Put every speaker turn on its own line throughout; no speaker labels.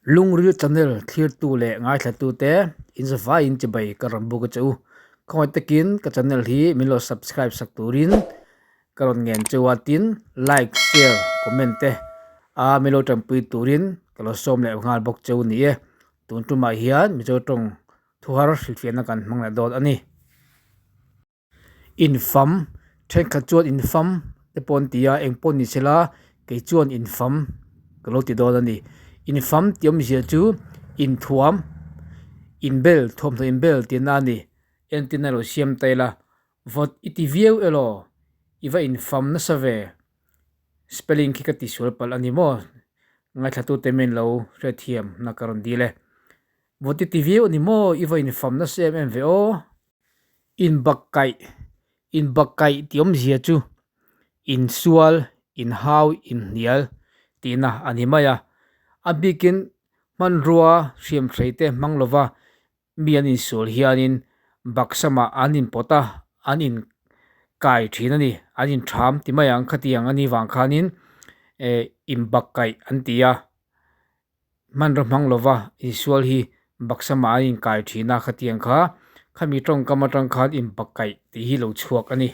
Lungril channel thlirtu leh ngaithlatute inzavaiin chibai ka rawn buk a che u. Khawngaih takin ka channel hi min lo subscribe sak turin ka rawn ngen cheu a, tin like, share, comment te a min lo tanpui turin ka lo sawm leh nghal bawk cheu ni e. Tun tumah hian Mizo tawng thuhar hrilhfiahna kan hmang leh dawn a ni. Infam, thenkhat chuan infam te pawh an ti a, eng pawh ni sela kei chuan infam ka lo ti dawn a ni. Infam tih awmzia chu inthuam, inbel, thuamhnaw inbel tihna a ni. Entin a lo siam ta ila, vawt i ti viau elaw? I va infam nasa ve? Spelling khi ka tisual palh a ni maw? Ngaithlatute min lo hriatthiam na ka rawn dil e. Vawt i ti viau a ni maw? I va infam nasa em em ve aw? Inbakkaih, Inbakkaih tih awmzia chu insual, inhau, inhnial tihna a ni mai a. A bikin hmanrua hriamhrei te hmang lova mi an insual hianin baksamah an inpawt a, an inkai thin a ni, an intham ti mai ang khatiang a nih vang khanin eh inbakkaih an ti a. Hmanraw hmang lova insual hi baksamah an inkai thin a, khatiang kha khami tawngkam atang khan inbakkaih tih hi lo chhuak a ni.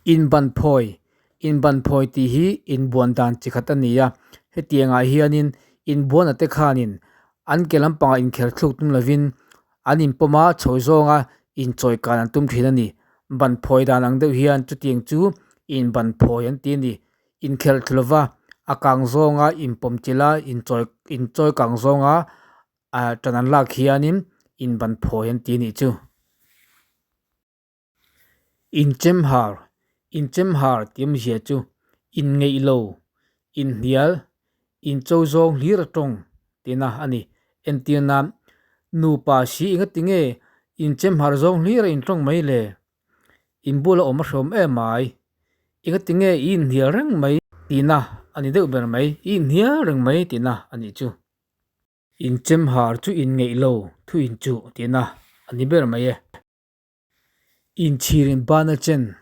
Inbanphawi, Inbanphawi tih hi inbuan dan chi khat a ni a, hetiangah hianin inbuana te khanin an ke lampangah inkher thluk tum lovin an inpawm a, chho zawnga inchawi kan an tum thin a ni. Banphawi dan ang deuh hian chutiang chu inbanphawi an ti a ni. Inkhelh thlu lova a kang zawnga inpawm chilh a inchawi inchawi kang zawnga ah tan an lak hianin inban phawi an ti anih chu. Inchemhar Inchemhar tih awmzia chu inngeih lo inhnial incho zawng hlir a tawng tihna a ni. Entir nan nupa si engati nge inchemhar zawng hlir a intawng mai le? In bula awm a hrawm em mai. Engati nge i inhnial reng mai tihna a ni deuh ber mai. I inhnial reng mai tihna a nih chu. Inchemhar chu inngeih lo thu inchuh tihna a ni ber mai e. Inchhir inbana chen,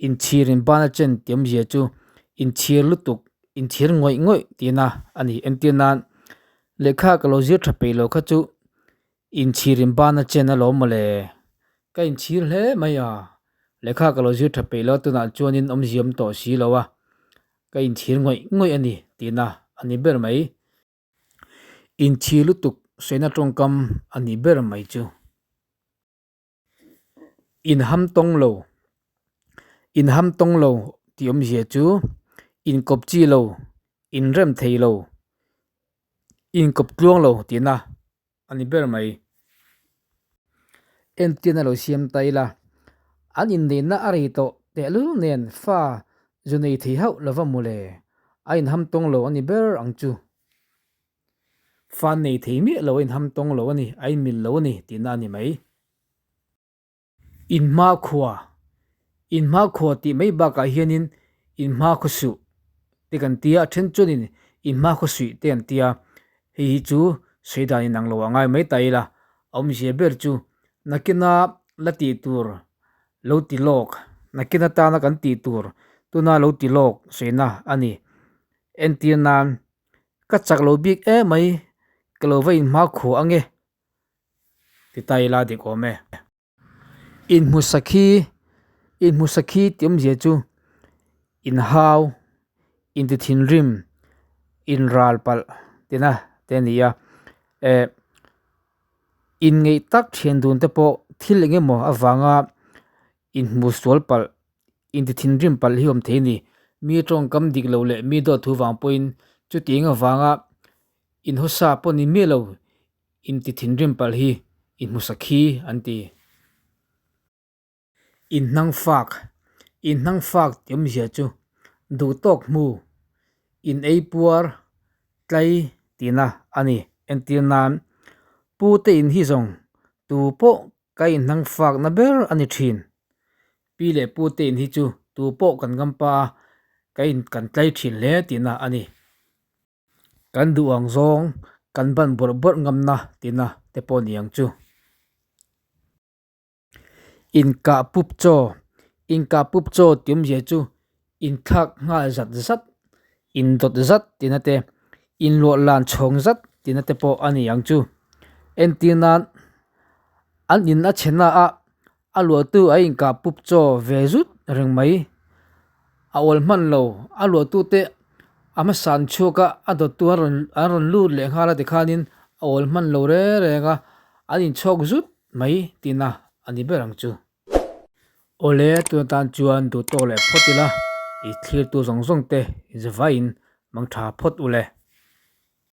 Inchhir inbana chen tih awmzia chu inchhir lutuk, inchhir ngawih ngawih tihna a ni. Entir nan lehkha ka lo zir tha peih lo kha chu Inchhir in bana chen alawm mawle. Ka inchhir hle mai a, lehkha ka lo zir tha peih lo a tunah chuanin awmzia awm tawh si lo a, ka inchhir ngawih ngawih a ni tihna a ni ber mai. Inchhir lutuk sawiina tawngkam a ni ber mai chu. Inham tawng lo, Inham tawng lo tih awmzia chu inkawp chi lo, inrem thei lo, inkawp tluang lo tihna a ni ber mai. Entirna lo siam ta ila, an inneihna a rei tawh tehlul nen fa zu nei thei hauh lova mawle, a inham tawng lo a ni ber ang chu. Fa nei thei miah lo a inham tawng lo a ni, a inmil lo a ni tihna a ni mai. Inhmakhua, Inhmakhua tih mai bakah hianin inhmakhua suh te kan ti a, a then chuanin inhmakhua suih te an ti a, hei hi chu sawi dan inang lo a ngai mai ta ila, a awmzia ber chu nakina la tih tur lo ti lawk, nakin atana kan tih tur tuna lo ti lawk sawina a ni. Entir nan Ka chak lo bik em mai, ka lo va inhmakhua ange ti ta ila dik awm e. Inhmu sakhi, inhmu sakhi tih awmzia chu inhau, inti thinrim, inral palh tihna te a ni a. Eh inngeih tak thian dun te pawh thil eng emaw avanga inhmu sual palh Inti thinrim palh hi awm thei a ni. Mi tawngkam dik lo leh mi dawt thu vang pawhin chutiang avanga inhawsa pawh ni miah lo inti thinrim palh hi inhmusa khi an ti. Inhnang fak, Inhnang fak tih awmzia chu duh tawk hmu, in ei puar tlai tihna a ni. Entir nan, Pu te in hi zawng tu pawh Ka inhnang fakna ber a ni thin. Pi leh pu te in hi chu tu pawh kan ngam pa a, ka in kan tlai thin hle tihna a ni. Kan duh ang zawng kan ban bawrh bawrh ngamna tihna te pawh ni ang chu. Inkah pup chaw, Inkah pup chaw tih awmzia chu inthlak nghal zat zat, indawt zat tihna te. Inluah lan chhawng zat tihna te pawh a ni ang chu. Entir nan an in a chhe na a, a luahtu a inkah pup chaw ve zut reng mai. A awl hman lo, a luahtu te a hmasan chhuak a, a dawttu an rawn an rawn lut leh nghal a tikhanin a awl hman lo reng reng a, an inchhawk zut mai tihna a ni ber ang chu. Awle, tun atan chuan duh tawk leh phawt ila, i thlirtu zawng zawng te zavaiin mangtha phawt ule.